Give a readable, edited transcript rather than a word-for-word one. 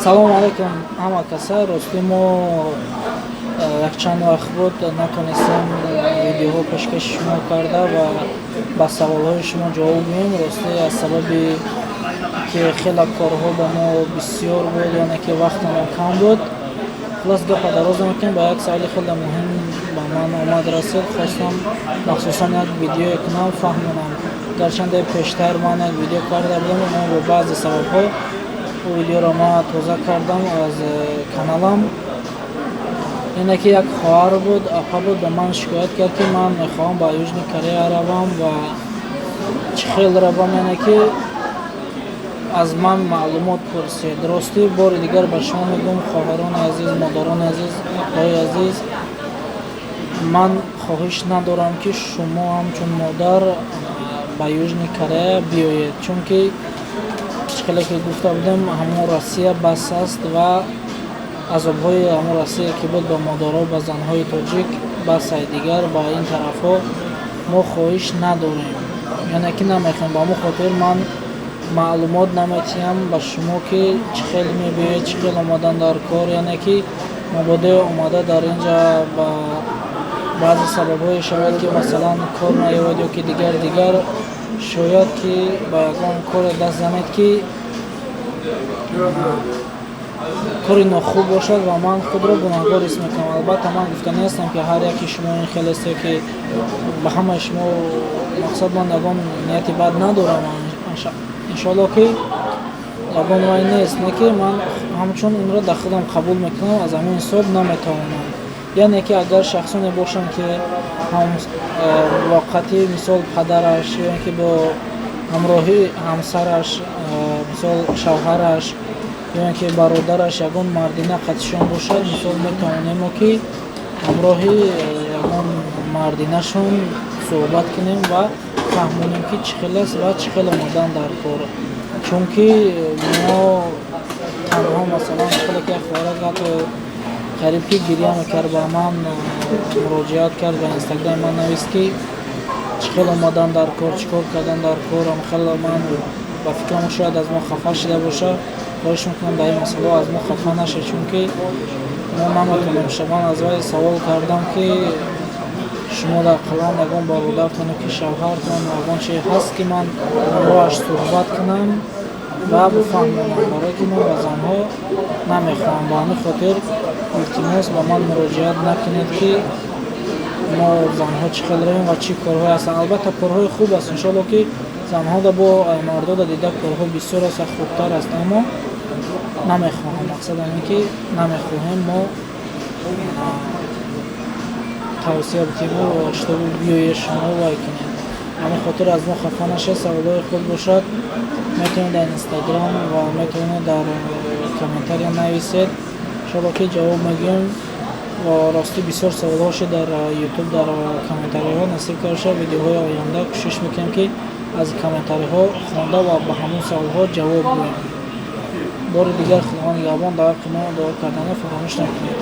Салому алайкум ҳама каса. Ростӣ, мо якчанд вақт буд натонистем видеоҳо пешкаши шумо карда ва ба саволҳои шумо ҷавоб гӯем. Ростӣ, аз сабаби ки хеле корҳо ба мо бисёр буд, яъне ки вақтамон кам буд. Хулос, гапа дароз намекунем. Ба як саволи хеле муҳим ба ман омад расид, хостам махсусан як видеое кунам, фаҳмонам. Гарчанде пештар ман як видео карда будам, аммо бо баъзе сабабҳо ӯ видеоро ман тоза кардам аз каналам. Яъне ки як хоҳар буд, апа буд, ба ман шикоят кард, ки ман мехоҳам ба Южный Корея равам ва чӣ хел равам, яъне ки аз ман маълумот пурсид. Ростӣ, бори дигар ба шумо мегӯям, хоҳарони азиз, модарони азиз, апаҳои азиз, ман хоҳиш надорам, ки шумо ҳамчун модар ба Южный Корея биёед, чунки чӣ хеле ки гуфта будем, ҳамон Россия бас аст ва азобҳои ҳамон Россия, ки буд ба модаро, ба занҳои тоҷик, басай. Дигар ба ин тарафҳо мо хоҳиш надорем, яъне ки намехоҳем. Ба ҳамон хотир ман маълумот наметиҳам ба шумо, ки чӣ хел мебиёед, чӣ хел омадан дар кор. Яъне ки мабодо омада дар ин ҷа ба баъзе сабабҳое шавад, ки масалан кор наёбад ё ки дигар дигар, шояд ки ба ягон коре даст занед, ки кори нохуб бошад, ва ман худро гунаҳгор ҳис мекунам. Албатта, ман гуфтанӣ ҳастам, ки ҳар яки шумо ин хелесте, ки ба ҳамаи шумо мақсад ман ягон нияти бад надорам, иншоалло, ки ягон вай нест, не ки ман ҳамчун инро дар худам қабул мекунам, аз ҳамин ҳисоб наметавонам. Яъне ки агар шахсоне бошанд, ки муваққатӣ, мисол, падараш ё ин ки бо ҳамроҳи ҳамсараш, мисол, шавҳараш ё ин ки бародараш, ягон мардина қатишон бошад, мисол, метавонемо, ки ҳамроҳи ягон мардинашон суҳбат кунем ва фаҳмонем, ки чӣ хел аст ва чӣ хел омадан дар кор. Чунки мо танҳо, масалан, хеле ки як хоҳарак ҳатто қариб ки гирья мекард, ба ман муроҷиат кард, ба Инстаграми ман навист, ки чӣ хел омадан дар кор, чӣ кор кардан дар кор. Хеле ман ба фикрам, шояд аз мо хафа шида бошад. Хоҳиш мекунам, дар ин масъалаҳо аз мо хафа нашед, чунки мо наметавонем. Ман аз вай савол кардам, ки шумо дар қалам ягон бародартон ки шавҳартон ягон чи ҳаст, ки ман ҳамроҳаш суҳбат кунам ва бифаҳмонам, барое ки ман ба занҳо намехоҳам. Ба ҳамин хотир, илтимос, ба ман муроҷиат накунед, ки мо занҳо чӣ хел равем ва чӣ корҳое ҳастанд. Албатта, корҳои хуб аст, иншоалло, ки занҳода бо мардода дида корҳо бисёр аст, хубтар аст, аммо намехоҳам. Мақсад ҳамин, ки намехоҳем мо тавсия битему, чтобы биёед шумо вай кунед. Ҳамин хотир аз мо хафа нашед. Саволҳои худ бошад, метавонед дар Инстаграм ва метавонед дар комментария нависед, иншоалло, ки ҷавоб мегӯем. Ва ростӣ, бисёр саволҳо шуд дар Ютуб, дар комментариҳо. Насиб карда, видеоҳои оянда кӯшиш мекунем, ки аз комментариҳо хонда ва ба ҳамон саволҳо ҷавоб гӯем. Бори дигар, Худованд нигаҳбон. Дар ҳаққи мо дуо карданро фаромӯш накунед.